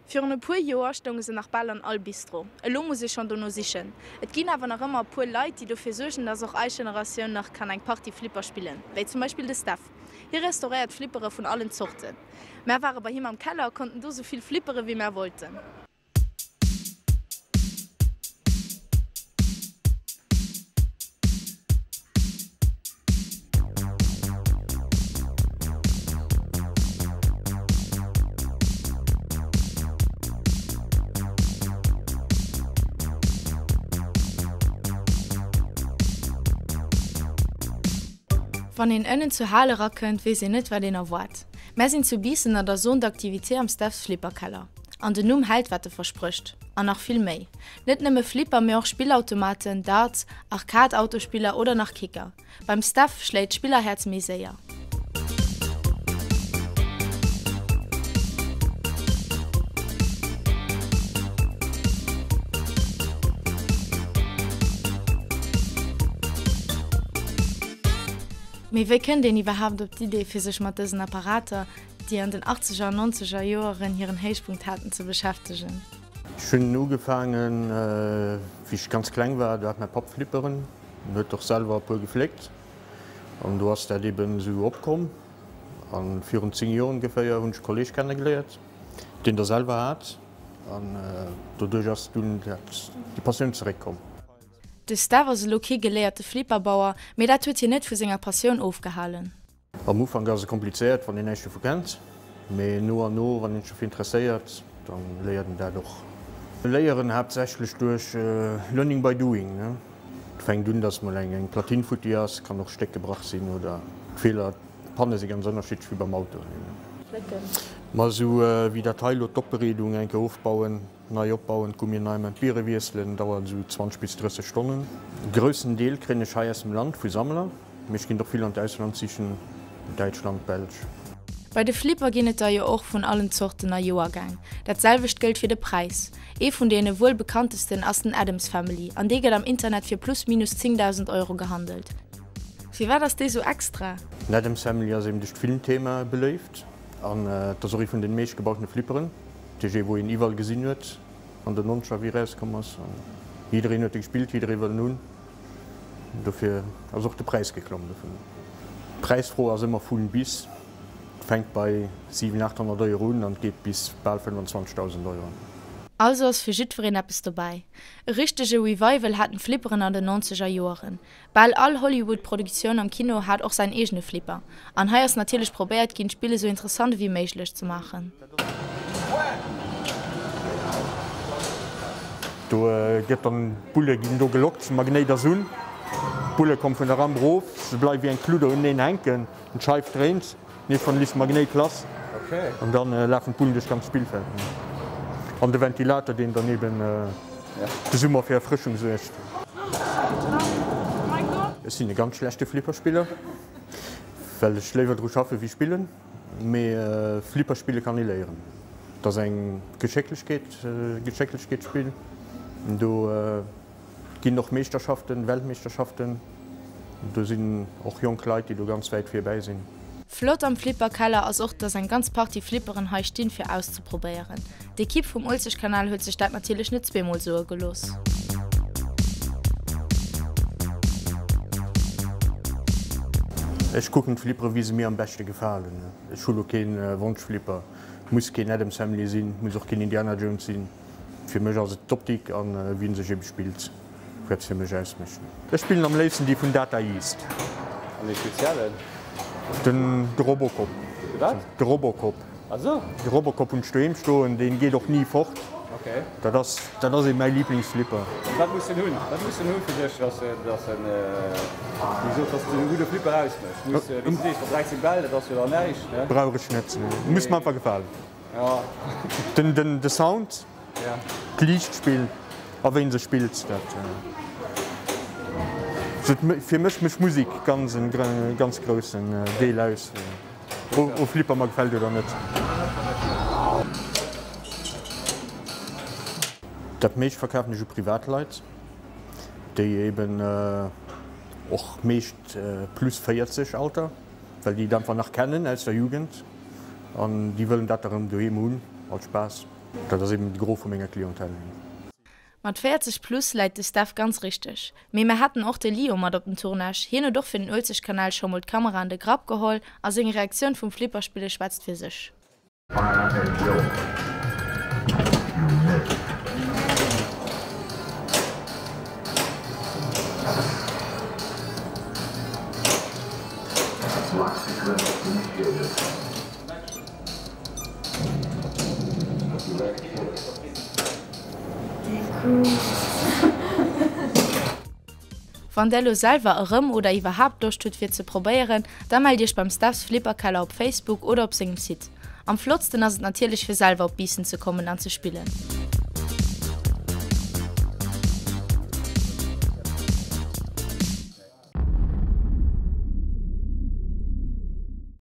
Virun e puer Joer stounge se nach bal an all Bistro. Elo muss ee schonn dono sichen. Et ginn awer nach ëmmer e puer Leit, déi dofir suergen, dass och eis Generatioun nach kann eng Partie Flipper spillen. Wéi zum Beispill de Steph. Hie restauréiert Flippere vun allen Zorten. Mär ware bei him am Keller a konnten do sou vill flippere wéi mär wollten. Wann een ënnen zur Hal erakënnt, weess een net, wat een erwaart. Mär sinn zu Biissen an der Zone d'activité am Steph's Flipperkeller. An den Numm hält, wat e versprécht. An nach vill méi. Net nëmme Flipper, mee och Spillautomaten, Darts, Arcade-Autospiller oder nach Kicker. Beim Steph schléit d'Spillerhäerz méi séier. Mee wéi kënnt een iwwerhaapt op d'Idee fir sech mat dësen Apparater, déi an den achtzeger an nonzeger Joeren hiren Héichpunkt haten, ze beschäftegen? Ech hunn ugefaangen wéi ech ganz kleng war, do hat mäi Papp Flipperen. En huet och selwer e puer gefléckt an do ass dat eben esou opkomm. A virun 10 Joer ongeféier hunn ech e Kolleeg kennegeléiert, deen der selwer hat an doduerch ass dunn déi Passioun zeréckkomm. De Steph ass elo kee geléierte Flipperbauer, mee dat huet hien net vu senger Passioun ofgehalen. Am Ufank ass et komplizéiert, wann een näischt dovu kennt, mee no an no, wann een sech dofir interesséiert, da léiert een dat och. Léieren haaptsächlech duerch learning by doing, ne. Et fänkt un, dass mol eng Platine futti ass, kann och Stéck gebrach sinn oder d'Feeler, d'Panne si ganz ënnerschiddlech wéi beim Auto. Ma esou wéi dat hei elo, d'Opbereedung eng Kéier ofbauen, Nei opbauen, d'Gummien nei man, d'Biere wiesselen, dauert esou 20 bis 30 Stonnen. Groussen Deel kréien ech hei aus dem Land vu Sammler, mee ech ginn och vill an d'Ausland sichen, Däitschland, Belsch. Bei de Flipper ginn et der jo och vun allen Zorten a Joergäng. Dat selwecht gëllt fir de Präis. Ee vun deene wuel bekanntesten ass den Addams Family an dee gëtt am Internet fir plus minus 10.000 Euro gehandelt. Firwat ass dee sou extra? Den Addams Family ass eben duerch d'Filmthema beléift an et ass och ee vun den meescht gebautene Flipperen. TG wou een iwwerall gesinn huet an den Noncher wéi rauskomm ass an jiddereen huet e gespillt, jidderee wëll en hunn. Dofir ass och de Präis geklomm dovun. D'Präisfro ass ëmmer vun bis, et fänkt bei 7, 800 Euro un an et geet bis bal 25.000 Euro. Also ass fir jiddwereen eppes dobäi. E richtege Revival haten d'Flipperen an den nonzeger Joeren. Bal all Hollywood-Produktioun am Kino hat och säin eegene Flipper. An hei ass natierlech probéiert ginn, d'Spill esou interessant ewéi méiglech ze maachen. Do gëtt dann, d'Bulle ginn do gelockt, de Magnéit ass un, d'Bulle komme vun der Ramp erof, se bleiwe wéi eng Kludder uneneen hänken, d'Scheif dréint, iergendwann léisst de Magnéit lass an da lafen d'Bullen duerch d'ganz Spillfeld. An de Ventilator, deen dann eben de Summer fir Erfrëschung suergt. Ech sinn e ganz schlechte Flipperspiller, well ech léiwer dru schaffe wéi spillen. Mee Flipper spille kann ee léieren. Et ass eng Geschécklechkeet, Geschécklechkeetsspill. Do ginn och Meeschterschaften, Weltmeeschterschaften. Do sinn och jonk Leit, déi do ganz wäit vir bäi sinn. Flott am Flipperkeller ass och, dass eng ganz Partie Flipperen hei stinn fir auszeprobéieren. D'Ekipp vum Uelzechtkanal huet sech dat natierlech net zweemol soe gelooss. Ech kucken d'Flippere wéi se mir am beschte gefalen. Ech hu lo keen Wonschflipper, muss keen Addams Family sinn, muss och keen Indiana Jones sinn. Fir mech ass et d'Optik an wéi en sech ebe spillt, wat fir mech ausmécht. Ech spillen am léifsten déi vun Data East. An ee speziellen? Den de Robocop. De wat? De Robocop. Ah sou. De Robocop hunn ech doheem stoen, deen geet och ni fort. Okay. Dat ass, dat ass eben mäi Liblingsflipper. An wat muss en hunn? Wat muss en hunn fir dech, dass en, dass en, wéi gesot, dass en e gudde Flipper ausmécht? Muss, wéi s du sees, mat 13 Bäll, dat ass jo dann näischt, ne? Brauch ech net. Muss mer einfach gefalen. Ja. Den, den, de Sound. D'Liichtspill a wéi en se spillt, dat fir mech mécht Musek ganz en ganz groussen Deel aus, o Flipper mer gefält oder net. Dat meescht verkafen ech u Privatleit, déi eben och meescht plus 40 Alter, well déi et einfach nach kennen aus der Jugend an déi wëllen dat da rëm doheem hunn als Spaass. Dat ass eben de Gros vu menger Clientèle. Mat 40 plus läit de Steph ganz richteg. Mee mer haten och de Lio mat op den Tournage. Hien huet och fir den Uelzechtkanal scho mol d'Kamera an de Grapp geholl a seng Reaktioun vum Flipperspille schwätzt fir sech. Wann der elo selwer erëm oder iwwerhaapt Loscht hutt fir ze probéieren, da mellt iech beim Steph's Flipperkeller op Facebook oder op sengem Site. Am flottsten ass et natierlech fir selwer op Biissen ze kommen an ze spillen.